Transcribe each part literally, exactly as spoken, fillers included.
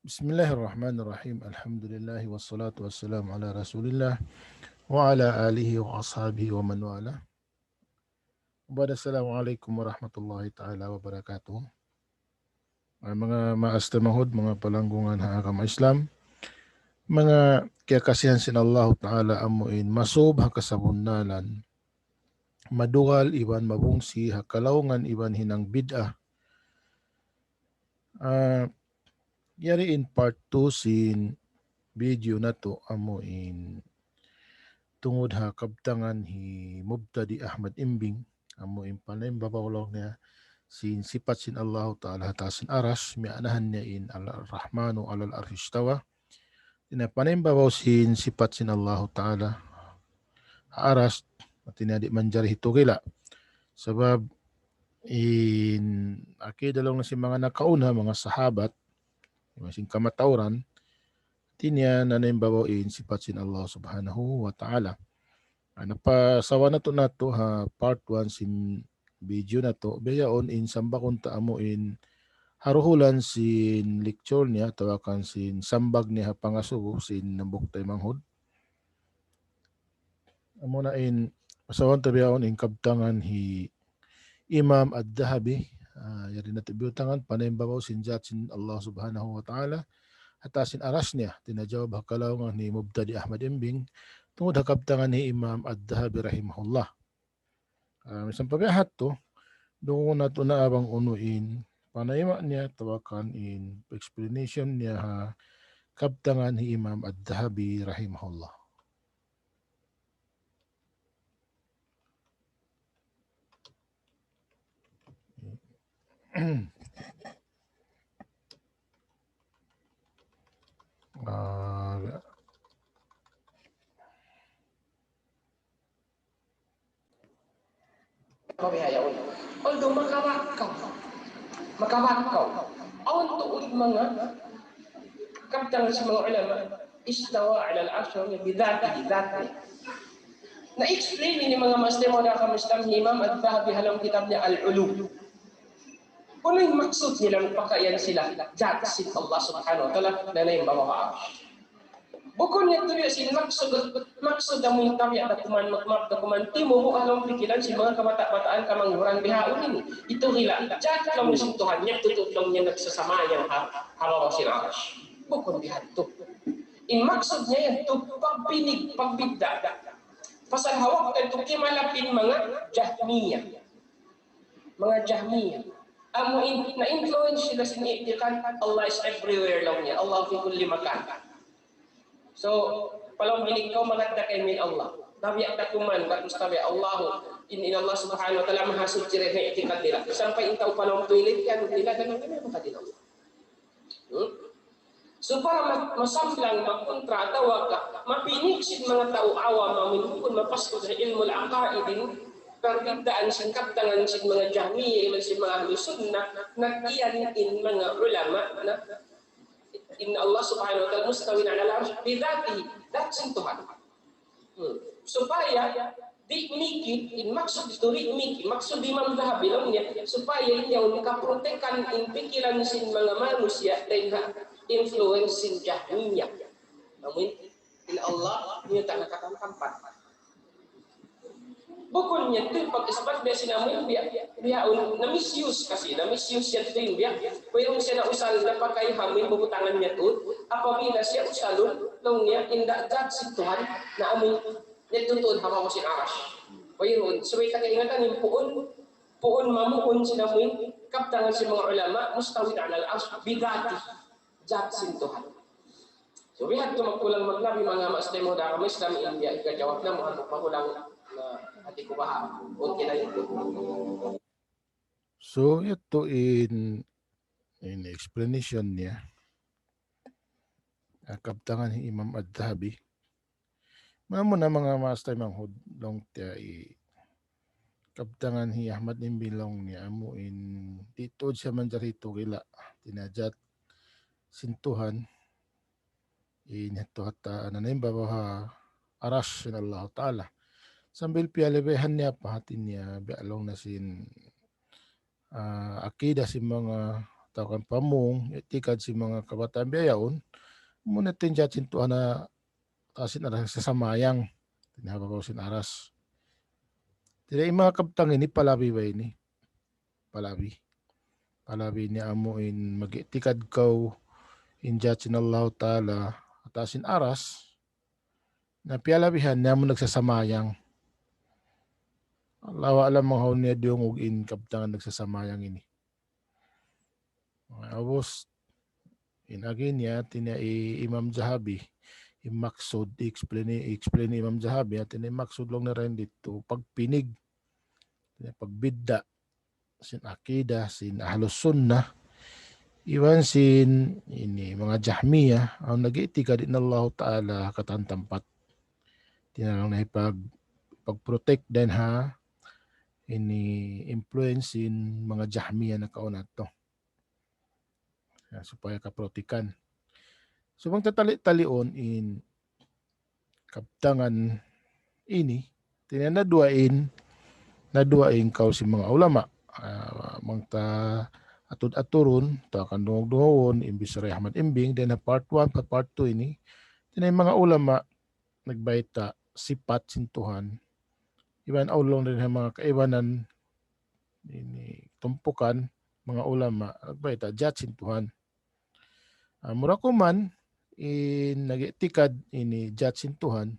بسم الله الرحمن الرحيم. الحمد لله والصلاة والسلام على رسول الله وعلى آله وأصحابه ومن والاه. وبعد، السلام عليكم ورحمة الله تعالى وبركاته. Ah, manga maas taymanghud, manga palanggungan ha agama Islam, manga kiyakasihan sin Allahu Ta'ala amu in masub ha kasabunnalan, madugal iban mabungsi ha kalaungan iban hinang bid'ah. Ah, yari in part two sin video natu' amu in tungud ha kabtangan hi Mubtadi Ahmad Imbing, amu in panaymbabaw laung niya sin sipat sin Allahu Ta'ala ha taas sin Arash, miyanahan niya in Al-Rahmanu alal Arsh istawa. Tina panaymbabaw sin sipat sin Allahu Ta'ala ha Arash, tina di' manjari hitugila'. Sabab in akida laung niya sin manga nakauna, manga sahabat, sin kamatauran, tina nanaymbabaw in sipat sin Allah Subhanahu wa Ta'ala. Ana pa sawa natu' natu' ha part one sin video natu', bihaun in sambagun ta amu in haruhulan sin lecture niya, atawa kan sin sambag niya ha pangasubu sin hambuuk taymanghud. Amuna in, pasawan ta bihaun in kabtangan hi Imam Adh-Dhahabi, ah, yari natu' biyutangan, panaymbabaw sin jat sin Allah Subhanahu wa Ta'ala ha taas sin Arash niya, tina jawab ha kalaungan hi Mubtadi Ahmad Imbing, tungud ha kabtangan hi Imam Adh-Dhahabi rahimahullah. Ah, misan pa biya' hādtu, dungugun natu' na bang unu in panayma niya, atawa kan in explanation niya ha kabtangan hi Imam Adh-Dhahabi rahimahullah. Ah, Mabihayaun. Although makabakaw. Makabakaw. Awn tuud manga kabtangan sin manga ulama, istawa alal arsh bidhatihi, dhat niya. Na-explain ini manga maas taymanghud ha agama Islam hi Imam Adh-Dhahabi ha lawm kitab niya Al-Ulu. Unu in maksud nila magpakaiyan sila jat sin Allah Subhanahu wa Ta'ala nanaymbabaw ha Arash. Bukun niya tuud sin maksud, maksud amu in tabiat da kuman, magmap da kuman, timubu' ha lawm pikilan sin manga kabata'-bataan kamanghuran bihaun ini. Itu gila, jat laung sin Tuhan, niya tuud laung niya nagsasamayang ha, ha babaw sin Arash. Bukun bihadtu. In maksud niya yadtu, pagpinig, pagbidda'. Pasal ha waktu yadtu kimalap in manga Jahmiyyah. Manga Jahmiyyah. Amu in, na-influence sila sin i'tiqad, Allah is everywhere laung niya. Allah fi kulli makan. So, pa lawm bilik kaw, magad da kaymu in Allah. Tabiat da kuman, bagus tabiat Allah. In, in Allah Subhanahu wa Ta'ala, mahasuchi dayn ha i'tiqad nila. Sampay in tau pa lawm toilet, yan, nila, ganun, ganun, magad in Allah. Hmm? So, para ma-, masamblang, makontra, atawa ka, mapinig sin manga tau awam, amun bukun mapaskud ha ilmu' al-aqaid, in pagbiddaan sin kabtangan sin manga Jahmiyyah, iban sin manga Ahlus Sunnah, nag-iyan in manga ulama na in Allah Subhanahu wa Ta'ala mustawin alal arsh bidhatihi, dhat sin Tuhan. Hmm. Supaya di' miki, in maksud yadtu di' miki, maksud Imam Dhahabi laung niya, supaya in yaun kaprotekan in pikilan sin manga manusiya' dayn ha influence sin Jahmiyyah. Amu in, in Allah, niya ta nakatampat. Bukun niya tu pag-isbat biya' sin amu in biya', biya' un, na-misuse kasi, na-misuse siya tu in biya'. Wayruun siya nausal, napakay ha amu in bubutangan niya tu. Apabila siya usalun, laung niya, in dhat sin Tuhan, na amu in yadtu tuud ha babaw sin Arash. Wayruun, subay ta kaingatan in puun, puun mamuun sin amu in, kabtangan sin manga ulama, mustawin alal arsh, bidhatihi, dhat sin Tuhan. So, bihadtu magkulang maglabi manga maas taymanghud ha agama Islam, in biya' hikajawab namu', hambuuk makulang na hati ku baha'. Okay na yadtu. So, yadtu in, in explanation niya. Ah, kabtangan hi Imam Adh-Dhahabi. Muna-muna manga maas taymanghud laung ta i kabtangan hi Ahmad Imbing laung niya amu in di' tuud siya manjari tugila'. Tina dhat sin Tuhan. In yadtu ha ta-, nanaymbabaw ha Arash sin Allah Ta'ala. Sambil piyalibihan niya pa hati niya, biya' laung na sin, ah, akida sin manga atawa kan pamung, i'tikad sin manga kabataan biya' yaun, amu na in jat sin Tuhan ha taas sin aras nagsasamayang, ha babaw sin aras. Di' na in manga kabtangan ini palabi ba ini? Palabi. Palabi ini amu in mag-i'tikad kaw in jat sin Allah Ta'ala ha taas sin aras, na piyalabihan niya amu nagsasamayang. Allahu a'lam bang hawnu niya diyungug in kabtangan nagsasamayang ini. Ubus, in agi niya, hati niya hi Imam Zahabi, in maksud, explain, explain hi Imam Zahabi, hati niya in maksud laung niya dayn didtu, pagpinig, hati niya pagbidda', sin akida, sin Ahlus Sunnah, iban sin ini manga Jahmiyah, awn nag-i'tikad in Allah Ta'ala ha katan tampat. Hati niya laung niya pag, pag-protect dayn ha ini influence sin manga Jahmiyah nakauna yadtu. Ya, supaya kaprotekan. So, bang ta tali-taliun in kabtangan ini, hati niya naduwa in, naduwa in kaul sin manga ulama. Ah, bang ta atud-aturun, atawa kan dungug-dungugun, in bichara hi Ahmad Imbing, dayn ha part one pa part two ini, hati niya in manga ulama, nagbayta' sipat sin Tuhan. Iban awn laung dayn ha manga kaibanan ini tumpukan manga ulama, nagbayta' jat sin Tuhan. Ah, mura ku man, in nag-i'tikad ini jat sin Tuhan.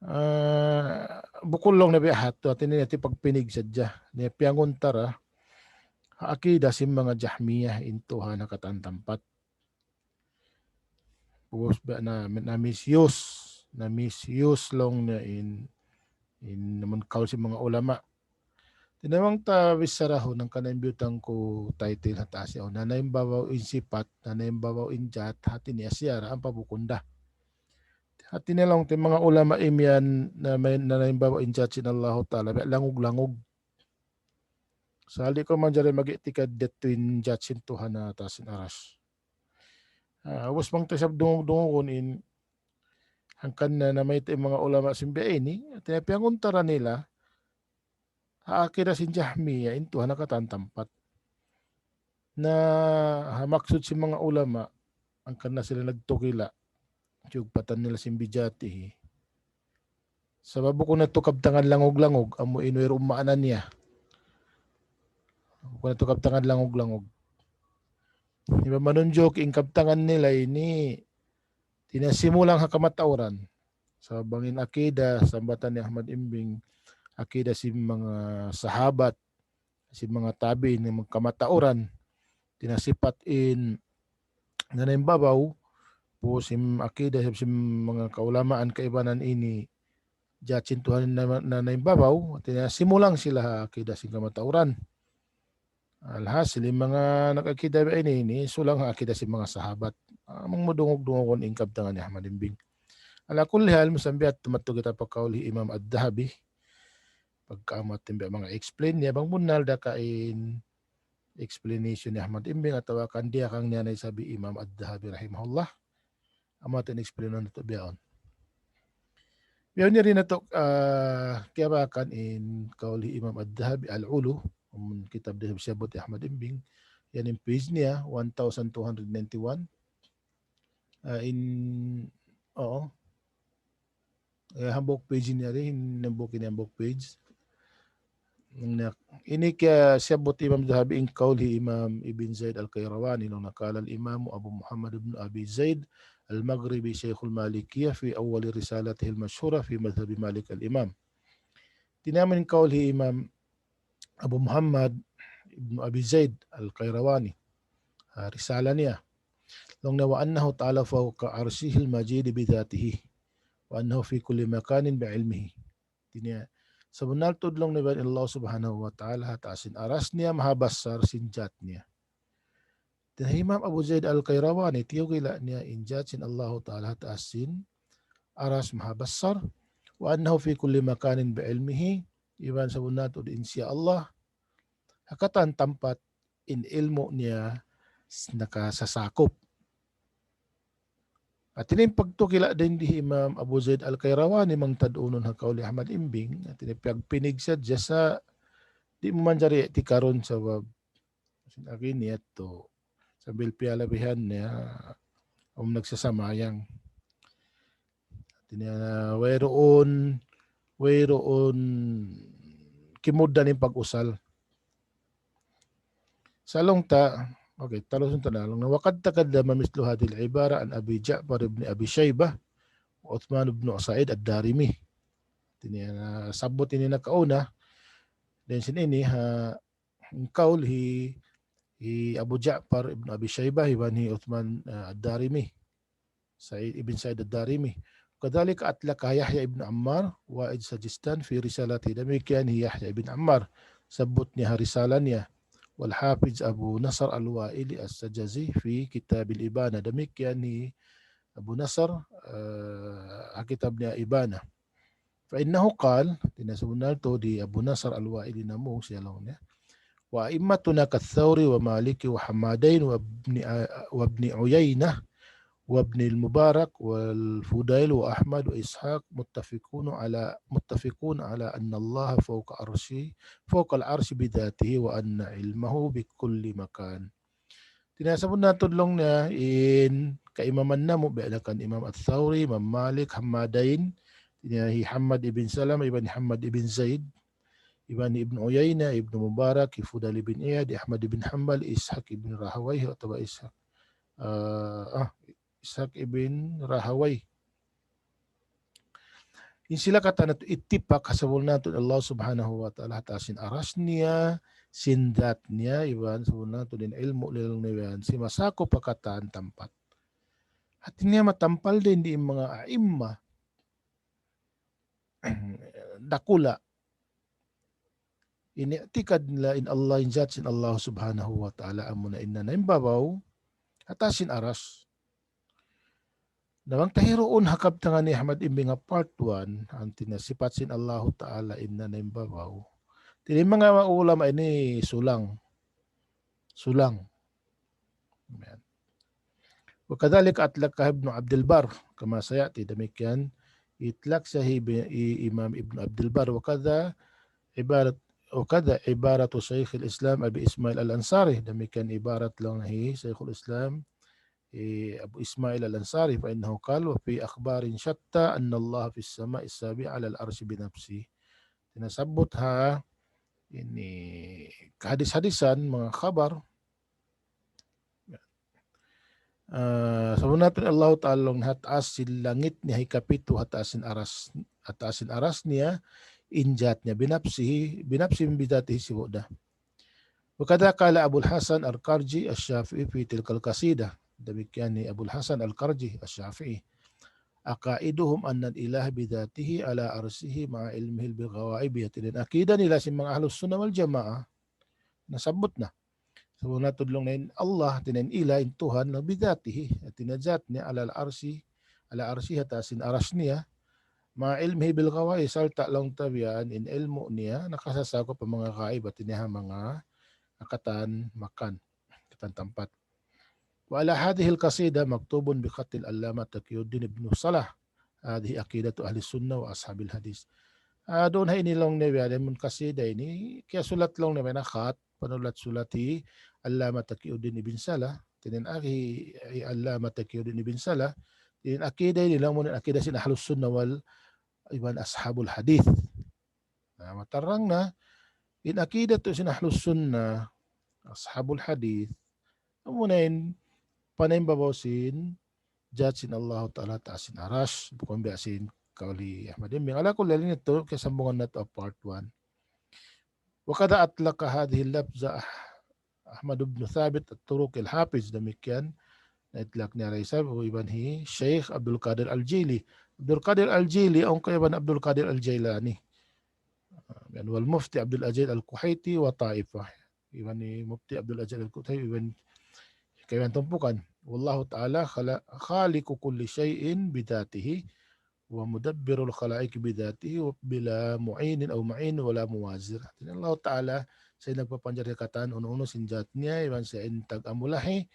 Ah, bukun laung niya biya' hādtu, hati niya hati pagpinig sadja. Niya piyanguntara, ha akida sin manga Jahmiyah in Tuhan ha katan tampat. Ubus ba na, na misuse, na misuse laung niya in, in amun kaul sin manga ulama. Hati niya bang ta bicharahun hangkan in biyutang ku title ha taas yaun. Nanaimbabaw in sipat, nanaimbabaw in jat, hati niya siya ra ampa bukun da. Hati niya laung ta in manga ulama imiyan na may, nanaimbabaw in jat sin Allahu Ta'ala, biya' langug-langug. Sa' di' kaw manjari mag-i'tikad didtu in jat sin Tuhan ha taas sin aras. Ah, ubus bang ta isab dungug-dungugun in hangkan na namayta' in manga ulama sin biya' ini, hati niya piyanguntara nila, ha akida sin Jahmiyah, in Tuhan ha katan tampat. Na, ha maksud sin manga ulama, hangkan na sila nagtukila, tiyugpatan nila sin bijatihi. Sabab bukun na yadtu kabtangan langug-langug, amu in wayruun maana niya. Bukun na yadtu kabtangan langug-langug. Iban manunjuk in kabtangan nila ini, hati niya simulang ha kamatauran. Sabab bang in akida, sambatan hi Ahmad Imbing, akida sin manga sahabat, sin manga tabi'in, manga kamatauran, hati niya sipat in nanaimbabaw, pu sin akida sin manga kaulamaan kaibanan ini, jat sin Tuhan na, nanaimbabaw, hati niya simulang sila ha akida sin kamatauran. Alhasil, in manga nag-akida biya' ini, ini, sulang ha akida sin manga sahabat. Ah, bang mu dungug-dungugun in kabtangan hi Ahmad Imbing. Ala kulli hal, misan biya' hādtu madtu kita pa kaul hi Imam Adh-Dhahabi. Pagka amu in biya' manga explain niya, bang bunnal da ka in explanation hi Ahmad Imbing atawa kan diyakang niya na isab hi Imam Adh-Dhahabi rahimahullah. Amu in explain natu' bihaun. Bihaun yari natu', ah, kiyabakan in kaul hi Imam Adh-Dhahabi Al-Ulu, amun kitab da siyabbut hi Ahmad Imbing, yan in page niya, one thousand two hundred ninety-one. Ah, in, oo. Eh, hambuuk page niya ri, in hambuuk ini hambuuk page. Ini kiyasabbut Imam Dhahabi in kawl hi Imam Ibn Zayd Al-Qayrawani, laung niya قال الإمام أبو محمد بن أبي زيد المغربي شيخ المالكية في أول رسالته المشهورة في مذهب مالك الإمام. Hāti niya in kawl hi Imam Abu Muhammad ibn Abi Zayd Al-Qayrawani, ah, risala niya. Laung niya, وأنه تعالى فوق عرشه المجيد بذاته، وأنه في كل مكان بعلمه. Hāti niya, sabunnal tuud laung niya in Allah Subhanahu wa Ta'ala ha taas sin aras niya, maha basar sin jat niya. Hāti niya Imam Abu Zayd Al-Qayrawani, tiyukila' niya in jat sin Allah Ta'ala ha taas sin aras maha basar, وأنه في كل مكان بعلمه, iban sabunnal tuud in siya Allah, ha katan tampat in ilmu' niya s-, nakasasakup. Hāti niya in pagtukila' dayn di hi Imam Abu Zayd Al-Qayrawani bang ta duunun ha kawl hi Ahmad Imbing, hāti niya piyagpinig sadja sa' di' mu manjari i'tikarun sabab Agi niya tu. Sambil piyalabihan niya, um, nagsasamayang. Hati niya, wayruun, wayruun kimugdan in pag-usal. Sa' laung ta, okay, talusun ta na laung. وقد تقدم مثل هذه العبارة عن أبي جعفر بن أبي شيبة وعثمان بن سعيد الدارمي. Hati niya, nasabbut ini nakauna. Dayn sin ini, ha, in kaul hi, hi Abu Ja'far ibn Abi Shaybah iban hi Uthman, ah, ad-Darimi, Sa'id ibn Sa'id ad-Darimi. وكذلك أطلقها يحيى بن عمار وائل سجستان في رسالته. Damikkiyan hi Yahya ibn Ammar, sabbut niya ha risala niya. والحافظ أبو نصر الوائلي السجزي في كتاب الإبانة. Damikkiyan hi Abu Nasr, ah, ha kitab niya Ibana. فإنه قال, hati niya sabunnal tuud hi Abu Nasr al-Wa'ili namung siya laung niya, وأئمتنا كالثوري ومالك وحمادين وابن، وابن عيينة وابن المبارك والفضيل وأحمد وإسحاق متفقون على، متفقون على أن الله فوق عرشه، فوق العرش بذاته وأن علمه بكل مكان. Hati niya sabunnal tuud laung niya in kaimaman namu', biya' na kan Imam Ath-Thawri, Imam Malik, Hammadain, hati niya hi Hammad ibn Salama, iban hi Hammad ibn Zaid, iban hi Ibn Uyayna, Ibn Mubarak, hi Fudayl ibn Iyad, hi Ahmad ibn Hanbal, Ishaq ibn Rahawayh, atawa Ishaq, ah, ah, Ishaq ibn Rahawayh. In sila katan natu' ittifak ha sabunnal tuud in Allah Subhanahu wa Ta'ala ha taas sin aras niya, sin dhat niya, iban sabunnal tuud in ilmu' niya laung niya yan, simasakup ha katan tampat. Hati niya matampal da in manga a'imma dakula'. In i'tikad nila in Allah, in dhat sin Allah Subhanahu wa Ta'ala amuna in nanaimbabaw ha taas sin aras. Na bang ta hiruun ha kabtangan ni Ahmad Imbing ha part one, hati niya sipat sin Allahu Ta'ala in nanaimbabaw. Hati niya in manga ulama ini sulang. Sulang. Ayan. وكذلك أطلقها ابن عبد البر كما سيأتي. Damikkiyan itlak siya hi Bi-, hi Imam Ibn Abdul Barr. وكذا عبارة، وكذا عبارة شيخ الإسلام أبي إسماعيل الأنصاري. Damikkiyan ibarat laung hi Shaykhul Islam, eh, Abu Ismail Al-Ansari, فإنه قال: وفي أخبار شتى أن الله في السماء السابعة على العرش بنفسه. Hati niya sabbut ha ini kahadis-hadisan, manga khabar. Ah, sabunnal tuud in Allah Ta'ala laung niya ha taas sin langit niya hikapitu, ha taas sin aras, ha taas sin aras niya, in dhat niya, بنفسه, بنفسه بذاته sibu' da. وكذا قال أبو الحسن الكرجي الشافعي في تلك القصيدة. Damikkiyan hi Abul Hasan Al-Karji Ash-Shafi'i. عقائدهم أن الإله بذاته على عرشه مع علمه بالغوائب. Hati niya in akida nila sin manga Ahlus Sunnah wal Jamaah, nasabbut na. Sabunnal tuud laung niya in Allah, hati niya in ilah, in Tuhan, بذاته, hati niya dhat niya, على العرش, على عرشه, ha taas sin aras niya, مع علمه بالغوائب, sarta' laung ta biya' yan in ilmu' niya nakasasakup pa manga ghaib, hati niya ha manga katan makan, katan tampat. وعلى هذه القصيدة مكتوب بخط العلامة تقي الدين بن صلاح هذه عقيدة أهل السنة وأصحاب الحديث. Ah, duun ha ini laung niya biya' yan, amun qasida ini, kiyasulat laung niya biya' na khat, panulat-sulat hi Allama Taqiyuddin Ibn Salah, hati niya in agi hi Allama Taqiyuddin Ibn Salah, hati niya in akida ini laung mu in akida sin Ahlus Sunnah wal, iban Ashabul Hadith. Na, matarang na, in akida tuud sin Ahlus Sunnah, Ashabul Hadith, amuna in panaimbabaw sin dhat sin Allah Ta'ala ha taas sin aras, bukun biya' sin kaul hi Ahmad Imbing. Ala kulli hal, ini tuud kiyasambungan natu' part one. وكذا أطلق هذه اللفظة أحمد بن ثابت الطرقي الحافظ, damikkiyan na itlak niya isab, iban hi Shaykh Abdul Qadir Al-Jili. Abdul Qadir Al-Jili, awn kaibanan Abdul Qadir Al-Jailani. Yan, والمفتي عبد العزيز الكويتي وطائفة. Iban hi Mufti Abdul Aziz Al-Kuwaiti, iban kaibanan tumpukan. والله تعالى خلا-، خالق كل شيء بذاته ومدبر الخلائق بذاته بلا معين أو معين ولا موازي. Hati niya Allah Ta'ala, siya in nagpapanjari katan unu-unu sin dhat niya, iban siya in tag-amulahi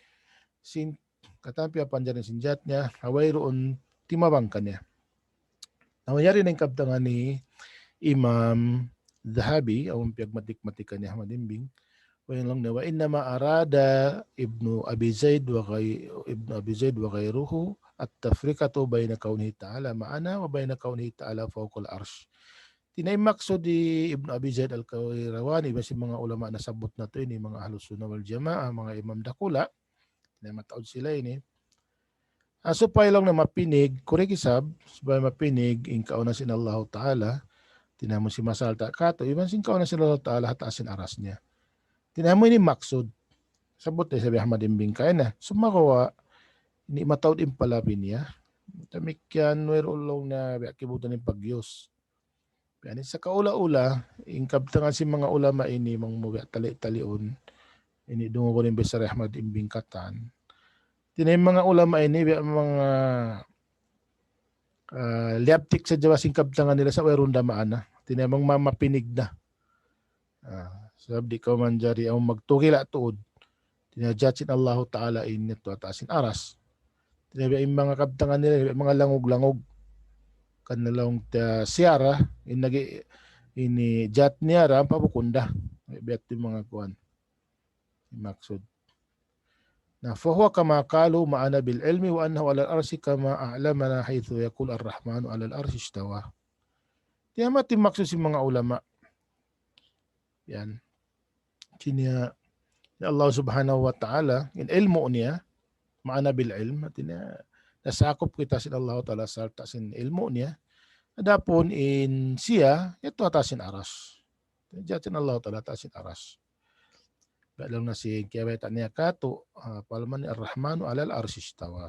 sin katan piyapanjari sin dhat niya, ha wayruun timabang kaniya. Na, yari na in kabtangan ni Imam Dhahabi, awn piyagmatik-matikan ni Ahmad Imbing, Pag'ingat laung niya, وإنما أراد ابن أبي زيد وغي-، ابن أبي زيد وغيره التفرقة بين كونه تعالى معنا وبين كونه تعالى فوق العرش. Hāti niya in maksud hi Ibnu Abi Zaid Al-Qayrawani, iban sin manga ulama nasabbut natu' ini, manga Ahlus Sunnah wal Jamaah, manga imam dakula', hāti niya mataud sila ini. Ah, supaya laung niya mapinig, correct isab, supaya mapinig in kaawnan sin Allahu Ta'ala, hāti niya amun simasal ta katu', iban sin kaawnan sin Allahu Ta'ala ha taas sin aras niya. Hāti niya amu ini maksud. Sabbut da isab hi Ahmad Imbing kaina. Sumagawa', ini mataud in palabi niya. Damikkiyan, wayruun laung niya, biya' kiyabutan in pagyus. Biya' ini sa kaula-ula, in kabtangan sin manga ulama ini, bang mu biya' tali-taliun, ini dungugun in bichara hi Ahmad Imbing katan. Hāti niya in manga ulama ini, biya' manga, ah, liyabtik sadja sin kabtangan nila sa' wayruun da maana. Hāti niya bang ma-, mapinig na. Ah, sabab di' kaw manjari amun magtugila' tuud. Hāti niya jat sin Allahu Ta'ala in yadtu ha taas sin aras. Hāti niya biya' in manga kabtangan nila, biya' manga langug-langug. Kan laung ta siyara, in nagi-, ini jat niya ra, ampa bukun da. Biya' yadtu in manga kuwan. In maksud. Na, فهو كما قالوا معنا بالعلم وأنه على العرش كما أعلمنا حيث يقول الرحمن على العرش استوى. Hāti niya amu in maksud sin manga ulama. Yan. Hāti niya, ya Allah Subhanahu wa Ta'ala, in ilmu' niya, معنا بالعلم, hāti niya, nasakup kita sin Allah Ta'ala sarta' sin ilmu' niya. Adapun in siya, yadtu ha taas sin aras. Jat sin Allah Ta'ala ha taas sin aras. Biya' laung niya sin kiyabayta' niya katu', ah, parman niya الرحمن على العرش استوى.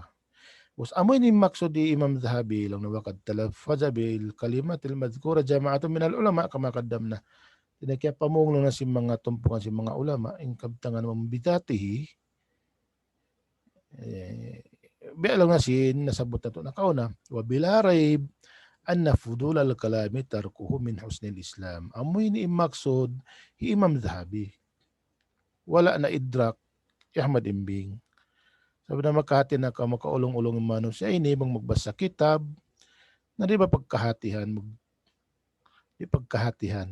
Ubus amu ini maksud hi Imam Dhahabi, laung niya وقد تلفظ بالكلمة المذكورة جماعة من العلماء كما قدمنا. Hāti niya kiyapamung laung niya sin manga tumpukan sin manga ulama, in kabtangan amun بذاته, eh, biya' laung niya sin nasabbut natu' nakauna. وبلا ريب أن فضول الكلام تركه من حسن الإسلام. Amu ini in maksud hi Imam Dhahabi. Wala' na idrak hi Ahmad Imbing. Sabab na makahati na ka makaulung-ulung in manusiya' ini bang magbasa kitab, na di' ba pagkahatihan, mag-, di' pagkahatihan.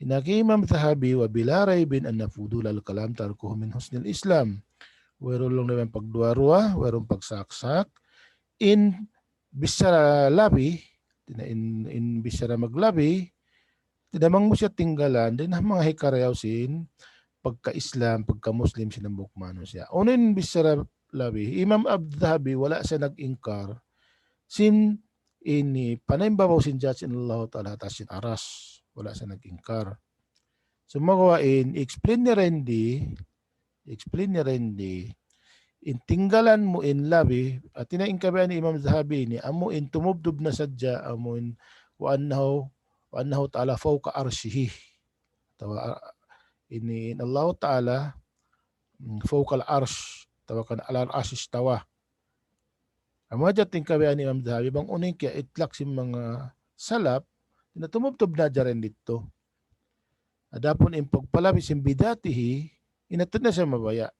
In agi Imam Dhahabi, وبلا ريب أن فضول الكلام تركه من حسن الإسلام. Wayruun laung niya pagduwa-ruwa, wayruun pagsaksak, in bichara labi, hāti niya in, in bichara maglabi, hāti niya bang mu siya tinggalan, dayn ha manga hikarayaw sin pagka-Islam, pagka-Muslim sin hambuuk manusiya'. Unu in bichara labi, Imam Adh-Dhahabi, wala' siya nag-ingkar sin ini panaimbabaw sin jat sin Allah Ta'ala ha taas sin aras. Wala' siya nag-ingkar. Sumagawa' in explain niya ra di, explain niya ra di, in tinggalan mu in labi, hāti niya in kabayaan hi Imam Dhahabi ini, amu in tumubtub na sadja, amu in وأنه، وأنه تعالى فوق عرشه. Atawa, ah, ini in Allah Ta'ala, mm, فوق العرش, atawa kan على العرش استوى. Amu jat in kabayaan hi Imam Dhahabi, bang unu in kiya-itlak sin manga salaf, hāti niya tumubtub na hadja ra in didtu. Adapun in pagpalabi sin بذاته, in yadtu na siya mabaya'.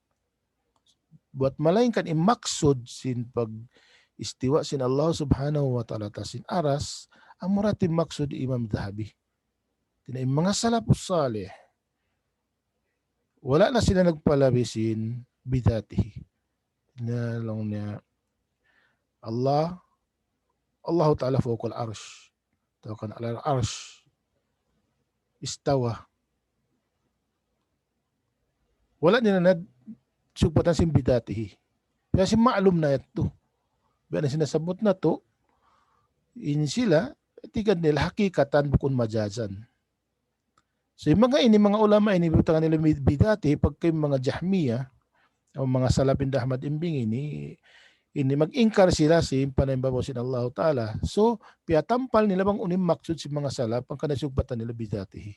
Buwat malaingkan in maksud sin pag-istiwa sin Allah Subhanahu wa Ta'ala ha taas sin aras, amura in maksud hi Imam Dhahabi. Hāti niya in manga salafus salih, wala' na sila nagpalabi sin بذاته. Na laung niya, Allah, الله تعالى فوق العرش. Atawa kan على العرش استوى. Wala' nila na sugpatan sin بذاته. Kaya sin ma'lum na yadtu. Biya' na sin nasabbut natu', in sila, tigad nila hakikatan bukun majazan. So, in manga ini, manga ulama ini, butangan nila بذاته, pagka in manga Jahmiyyah, o manga salaf hinda Ahmad Imbing ini, ini mag-ingkar sila sin panaimbabaw sin Allah Ta'ala. So, piyatampal nila bang unu in maksud sin manga salaf, hangkan na sugpatan nila بذاته.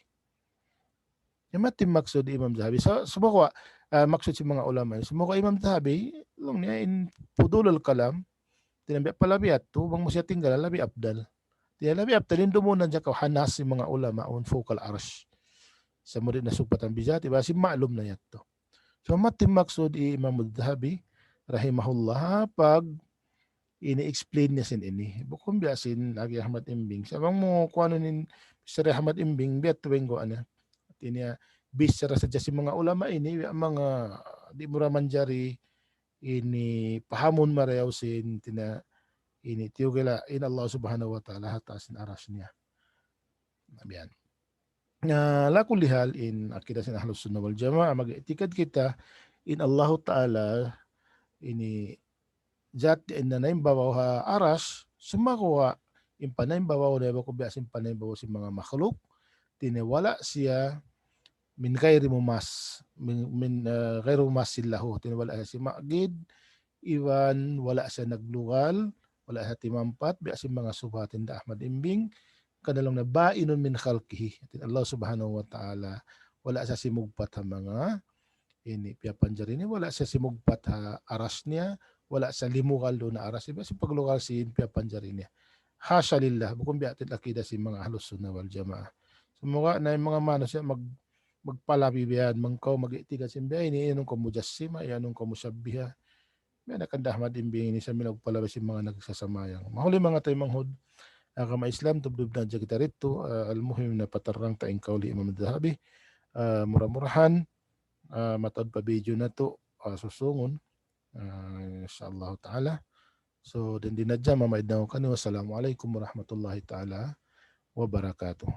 Yan amu in maksud hi Imam Dhahabi. So, sumagawa', ah, maksud sin manga ulama ini. Sumagawa' Imam Dhahabi, laung niya in فضول الكلام, hāti niya biya' palabi yadtu, bang mu siya tinggalan, labi afdal. Hāti niya labi afdal, in duun na hadja kaw ha nas sin manga ulama, awn فوق العرش. Sa' mu di' na sugpatan بذاته, basi ma'lum na yadtu. So, amu in maksud hi Imam Dhahabi, rahimahullah, pag ini-explain niya sin ini. Bukun biya' sin agi Ahmad Imbing. Sa' bang mu kuwanun in bichara hi Ahmad Imbing, biya' tuwing kuwan niya. Hāti niya, bichara sadja sin manga ulama ini, ya, manga di' mura manjari ini pahamun marayaw sin tina ini tiyugila in Allah Subhanahu wa Ta'ala ha taas sin aras niya. Damiyan. Na, ala kulli hal in akidah sin Ahlus Sunnah wal Jamaah, mag-i'tikad kita in Allahu Ta'ala ini zat in nanaimbabaw ha aras, sumagawa' in panaimbabaw niya bukun biya' sin panaimbabaw sin manga makhluk, hāti niya wala' siya min ghairi mumass, min, min, eh, ghairu mumassil lahu, hāti niya wala' siya simagid, iban wala' siya naglugal, wala' siya timampat, biya' sin manga subhat hinda Ahmad Imbing, kanalang na ba'inun min khalqihi. Hāti niya Allah Subhanahu wa Ta'ala, wala' siya simugpat ha manga ini piyapanjari niya, wala' siya simugpat ha aras niya, wala' siya limugal duun ha aras niya, biya' sin paglugal sin piyapanjari niya. Hasha lillah, bukun biya' hāti in akidah sin manga Ahlus Sunnah wal Jamaah. Sumagawa' na in manga manusiya' mag-, magpalabi biya' yan, mangkaw mag-i'tikad sin biya' ini, iyanun kaw mujassima, iyanun kaw mushabbiha. Biya' na kan Ahmad Imbing ini sa minagpalabi sin manga nagsasamayang. Mahuli manga taymanghud, agama Islam, tubtub na hadja kita didtu, ah, al-muhim napatarrang ta in kawl hi Imam Dhahabi, ah, mura-murahan, ah, mataud pa video natu', ah, susungun, ah, insha Allah Ta'ala. So, dayn di na hadja, mamaid na aku kaniyu. Wassalamu alaykum warahmatullahi ta'ala wabarakatuh.